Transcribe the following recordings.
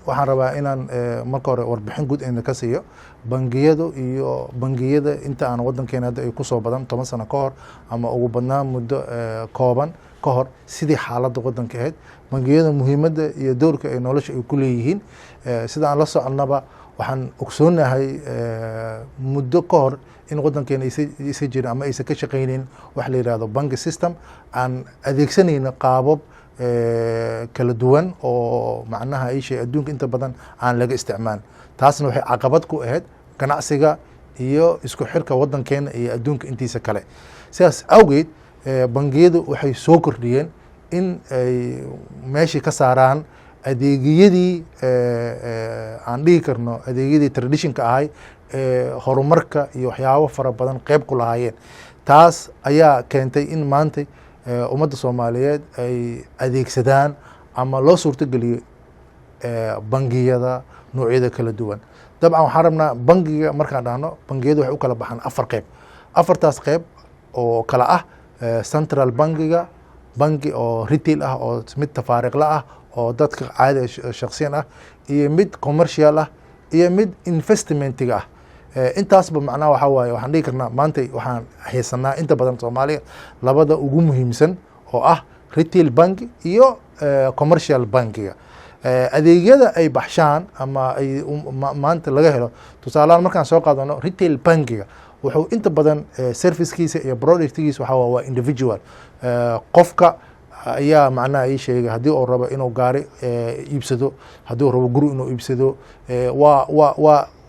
Waxaan rabaa inaan marka hore warbixin guud ina ka siiyo bangiyadu iyo bangiyada inta aan wadankeena hadda ay kusoo badan 10 sano ka hor ama ugu badnaan muddo kooban ka hor, sidii xaaladda wadanka ahayd, bangiyada muhiimadda iyo doorka ay nolosha ay ku leeyihiin. Sida aan la soconnaba, waxaan ogsoonahay muddo ka hor in wadankeena aysa jirin ama aysan ka shaqeyneyn wax la yihahdo banki system, aan adeegsanayno qaabab kala duwan oo macnaha isha adduunka inta badan aan laga isticmaalin. Taasna waxay caqabad ku ahayd ganacsiga iyo isku xirka wadankeena iyo adduunka intiisa kale. Sidaas awgeed, bangiyadu waxay soo kordhiyeen in ay meeshii ka saaraan adeegyadii aan dhihi karno adeegyadii traditionka ahay ee horumarka iyo waxyaabo fara badan qeyb ku lahaayeen. Taas ayaa keentay in maanta ummadda Soomaaliyeed ay adeegsadaan ama loo suurtogeliyo bangiyada noocyada kala duwan. Dabcan, waxaan rabnaa bangiga markaan dhahno bangiyadu waxay u kala baxaan afar qeyb. Afartaas qeyb oo kala ah central bankiga, bangi oo retail ah oo mid tafaariiqla ah oo dadka caadi shaksiyan ah, iyo mid commercial ah, iyo mid investmentiga ah. Intaasba macnaha waxaa waaye, waxaan dhihi karnaa maanta waxaan haysanaa inta badan Soomaaliya labada ugu muhiimsan oo ah retail bank iyo commercial bankiga. Adeegyada ay baxshaan ama ay maanta laga helo, tusaalehaan markaan soo qaadano retail bankiga, wuxuu inta badan servicekiisa iyo productgiisa waxaa waa individual. Qofka ayaa macnaha ii sheegay haddii uu rabo inuu gaari iibsado, haddii uu rabo guri inuu iibsado, waa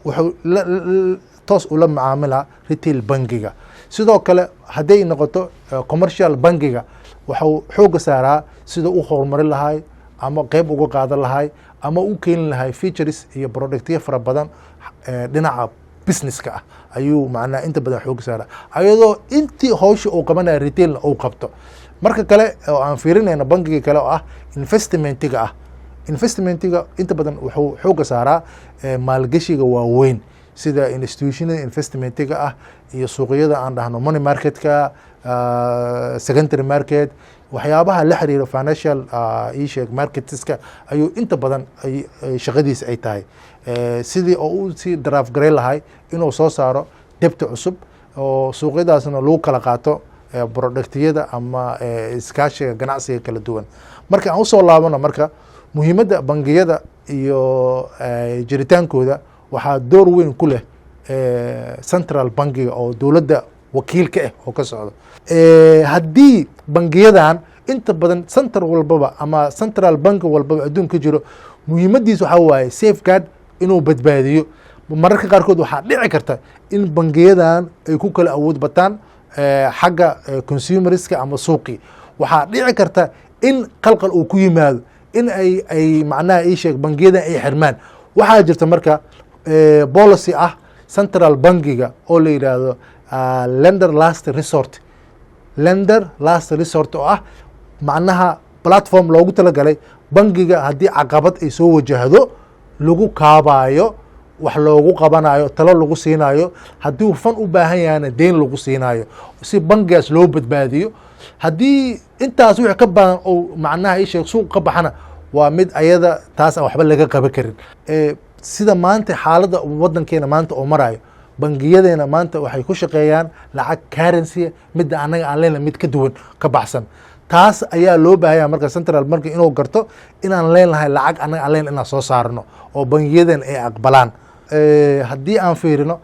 wuxuu toos ula macaamilaa retail bankiga. Sidoo kale, hadday noqoto commercial bankiga, wuxuu xoogga saaraa sida u horumarin lahay ama qeyb uga qaadan lahay ama u keeni lahay features iyo productyo fara badan dhinaca businesska ah ayuu macnaha inta badan xoogga saaraa, ayadoo intii howsha uu qabanaya retailna uu qabto. Marka kale oo aan fiirinayno bankiga kale oo ah investmentiga ah, investmentiga inta badan wuxuu xoogga saaraa maalgeshiga waaweyn, sida institutionada investmentiga ah iyo suuqyada aan dhahno money marketka, secondary market, waxyaabaha la xiriira financial isheeg marketska ayuu inta badan shaqadiisa ay tahay, sidii oo u sii draft gareyn lahay inuu soo saaro debta cusub oo suuqyadaasna lagu kala qaato productyada ama iskaashiga ganacsiga kala duwan. Marka aan usoo laabano, marka muhiimadda bangiyada iyo jiritaankooda waxaa door weyn ku leh central bankiga oo dowladda wakiil ka ah oo ka socdo. Haddii bangiyadan inta badan center walbaba ama central bank walbaba adduunka ka jiro, muhiimadiis waxaa waaye safeguard, inuu badbaadiyo. Mararka qaarkood waxaa dhici karta in bangiyadan ay ku kala awood bataan xagga consumerska ama suuqii. Waxaa dhici karta in qalqal uu ku yimaado, in ay macnaha ii sheeg bangiyadan ay xirmaan. Waxaa jirta marka policy ah central bankiga oo la yidhaahdo lender last resort, lender last resort, oo ah macnaha platform loogu talagalay bangiga haddii caqabad ay soo wajahdo lagu kaabaayo, wax loogu qabanayo, talo lagu siinayo, haddii uu fund u baahan yahana deyn lagu siinayo si bangigaas loo badbaadiyo. Haddii intaas wixii ka badan oo macnaha isheeg suuq ka baxana, waa mid ayada taas aan waxba laga qaban karin. Sida maanta xaaladda wadankeena maanta oo marayo, bangiyadeena maanta waxay ku shaqeeyaan lacag currency midda annaga aan leenahay mid ka duwan, ka baxsan. Taas ayaa loo baahanya marka central bank inuu garto inaan leenahay lacag annaga aan leen inaan soo saarno oo bangiyadeena ay aqbalaan. Haddii aan fiirino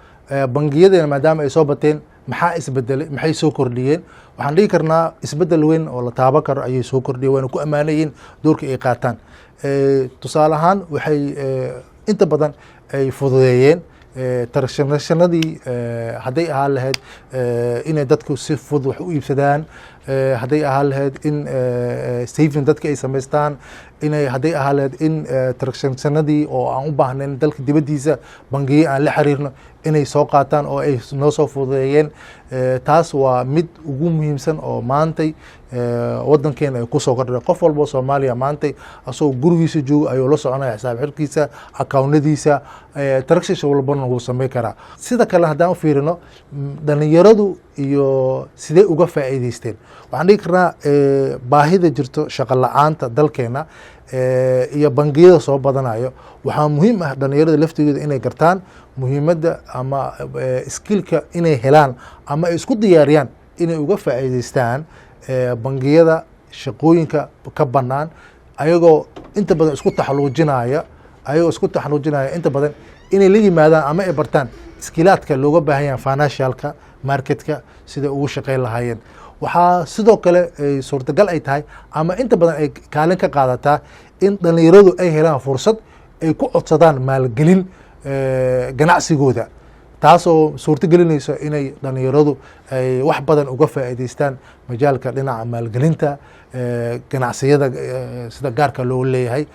bangiyadeena, maadaama ay soo bateen, maxaa isbedelay? Maxay soo kordhiyeen? Waxaan dhihi karnaa isbedel weyn oo la taaban karo ayay soo kordhiyeen, wayna ku ammaanayiin doorka ay qaataan. Tusaale ahaan, waxay inta badan ay fududeeyeen transactionadii, hadday ahaan lahayd inay dadku si fudud wax u iibsadaan, hadday ahaan lahayd in saving dadka ay samaystaan, inay hadday ahaan lahayd in transactionadii oo aan u baahnayn dalka dibaddiisa bangiyo aan la xiriirno inay soo qaataan oo ay noo soo fududeeyeen. Taas waa mid ugu muhiimsan oo maantay wadankeena ay kusoo kordhay. Qof walbo Soomaaliya maantay asagoo gurigiisa joogo ayuu la soconaya xisaab xirkiisa, accounadiisa, transaction walbana wuu sameyn karaa. Sida kale haddaan u fiirino dhalinyaradu iyo sidee uga faa'iideysteen, waxaan dhihi karnaa baahida jirto, shaqo la-aanta dalkeena, iyo bangiyada soo badanayo, waxaa muhiim ah dhalinyarada laftigooda inay gartaan muhiimadda ama skillka inay helaan ama ay isku diyaariyaan inay uga faa'iideystaan bangiyada shaqooyinka ka bannaan, ayagoo inta badan isku taxaluujinaya, ayagoo isku taxaluujinaya inta badan inay la yimaadaan ama ay bartaan skillaadka looga baahan yahay financialka marketka siday ugu shaqeyn lahaayeen. Waxaa sidoo kale ay suurtagal ay tahay ama inta badan ay kaalin ka qaadataa in dhalinyaradu ay helaan fursad ay ku codsadaan maalgelin ganacsigooda, taasoo suurto gelinayso inay dhalinyaradu ay wax badan uga faa'iideystaan majaalka dhinaca maalgelinta ganacsiyada sida gaarka loo leeyahay.